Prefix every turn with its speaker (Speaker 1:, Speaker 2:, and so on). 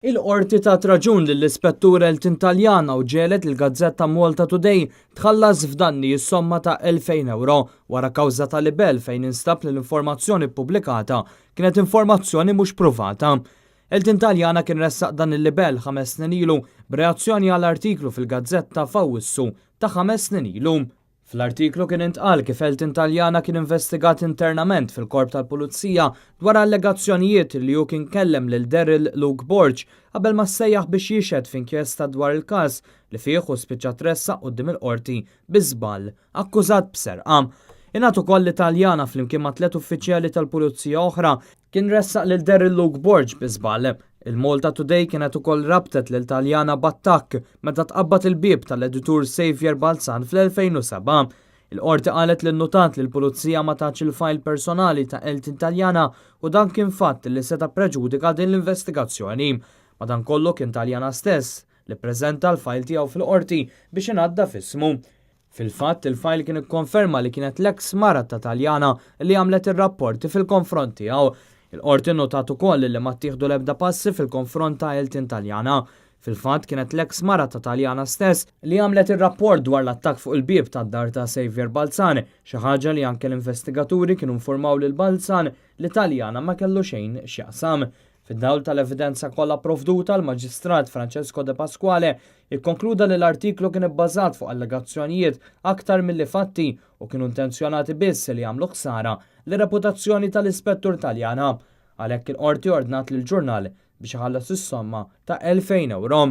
Speaker 1: Il-Qorti tat raġun lill-Ispettur Elton Taliana u ġegħlet lill-gazzetta Malta Today tħallas f'danni s-somma ta' 2,000 ewro wara kawża ta' libell fejn instab li l-informazzjoni ppubblikata kienet informazzjoni mhux pruvata. Elton Taliana kien ressaq dan il-libell ħames snin ilu b'reazzjoni għal artiklu fil-gazzetta f'Awwissu ta' ħames snin ilu. Fl-artiklu kien intqal kif Elton Taliana kien investigat internament fil-Korp tal-Pulizija dwar allegazzjonijiet li hu kien kellem lil Daryl Luke Borg qabel ma ssejjaħ biex jixhed f'inkjesta dwar il-każ li fih hu spiċċa tressaq quddiem il-Qorti bi żball akkużat b'serqa. Ingħad ukoll li Taliana flimkien ma' tliet uffiċjali tal-Pulizija oħra kien ressaq lil Daryl Luke Borg bi żball. Il-Malta Today kienet ukoll rabtet lil Taliana b'attakk meta tqabbad il-bieb tal-editur Saviour Balzan fl-2007. Il-Qorti qalet li nnutat li l-Pulizija ma tatx il-fajl personali ta' Elton Taliana u dan kien fatt li seta' ppreġudika din l-investigazzjoni. Madankollu kien Taliana stess li ppreżenta l-fajl tiegħu fil-Qorti biex inaddaf ismu. Fil-fatt, il-fajl kien ikkonferma li kienet l-eks mara ta' Taliana li għamlet ir-rapporti fil-konfront tiegħu. Il-Qorti nnotat ukoll li ma ttieħdu l-ebda passi fil-konfront ta' Elton Taliana. Fil-fatt, kienet l-eks mara ta' Taliana stess li għamlet ir-rapport dwar l-attakk fuq il-bieb tad-dar ta' Saviour Balzan, xi ħaġa li anke l-investigaturi kienu informaw lil Balzan li Taliana ma kellu xejn x'jaqsam. Fid-dawl tal-evidenza kollha pprovduta, l-Maġistrat Francesco De Pasquale ikkonkluda li l-artiklu kien ibbażat fuq allegazzjonijiet aktar milli fatti u kienu intenzjonati biss li jagħmlu ħsara lir-reputazzjoni tal-Ispettur Taliana. Għalhekk il-Qorti ordnat lill-ġurnal biex iħallas is-somma ta' 2,000 ewro.